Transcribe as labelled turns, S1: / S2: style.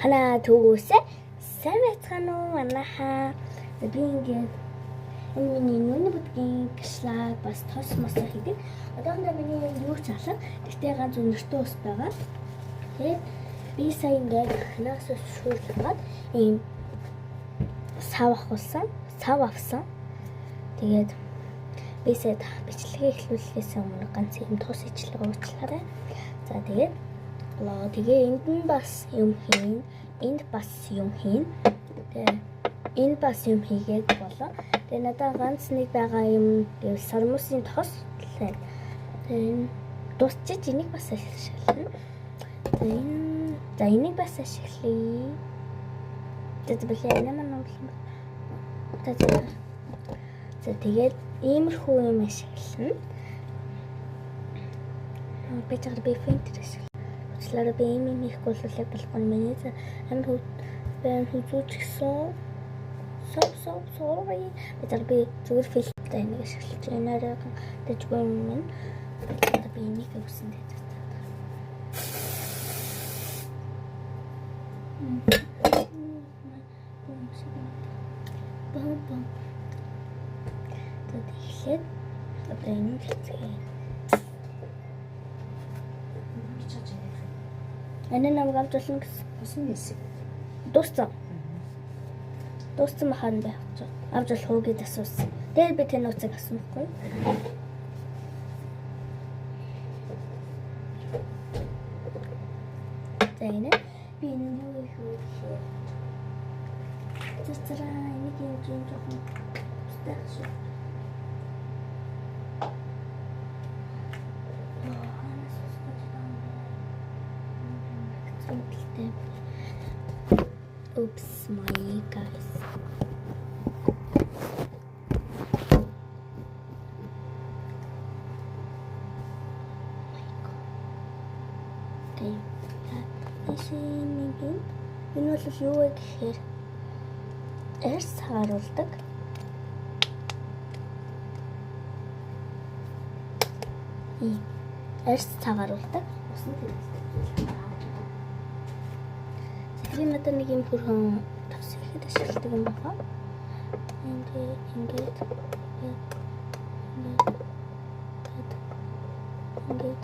S1: Хана түүгөөсөө сайн байцгаана уу манайхаа. Би ингээд энэ миний нүуний бүдгийн гишлаг бас тос мосоо хийдэг. Одоохондоо миний юу ч алга. Гэхдээ ганц өнөртөө ус байгаа. Тэгээд би сая ингээд ханаас ус шүүрлээд ийм сав авахулсан. Сав авсан. Тэгээд би сая бичлэгээ эхлүүлэхээс өмнө ганц ийм тос ичлэг уучлаарай. За тэгээд тэгээ энд нь бас юм хийн, энд бас юм хийн. Тэгээ энд бас юм хийгээд болоо. Тэгээ надад ганц нэг байгаа юм гэвэл сармусын тос л байна. Тэгээ энэ дуусчиж энийг бас ашиглана. За энэ за энийг бас ашиглая. За бэлээ энэ маань юм. За за. За тэгээд иймэрхүү юм ашиглана. Би чагаар би фильтр ашиглана. Уучлаарай би ийм юм хийхгүй бол яг болохгүй миний амь хүзүүч гэсэн. So sorry. Би зүгээр фильтртэй энийг ашиглаж байна. Арай дэжгүй юм байна. Одоо би энийг өгсөн дээ. Бам бам. Тэгэхээр одоо энийг хэлцгээе. Энэ намайг авч болно гэсэн.
S2: Усан хэсэг.
S1: Дууссан. Дууссан махаар байх ч. Авч болох уу гэж асуусан. Тэгээд би тэр нууцыг асуухгүй. За энэ би энэ юу их вэ гэхээр цацраа энийг юм жоохон тустай шүү. Oops, my guys. Okay. Энэ бол юу вэ гэхээр арьс харуулдаг. Арьс цагааруулдаг. Усан хэрэглэдэг. Тэгээ надад нэг юм хөрхөн тос ихэд ашигладаг юм байна. Ингээд ингээд ингээд ингээд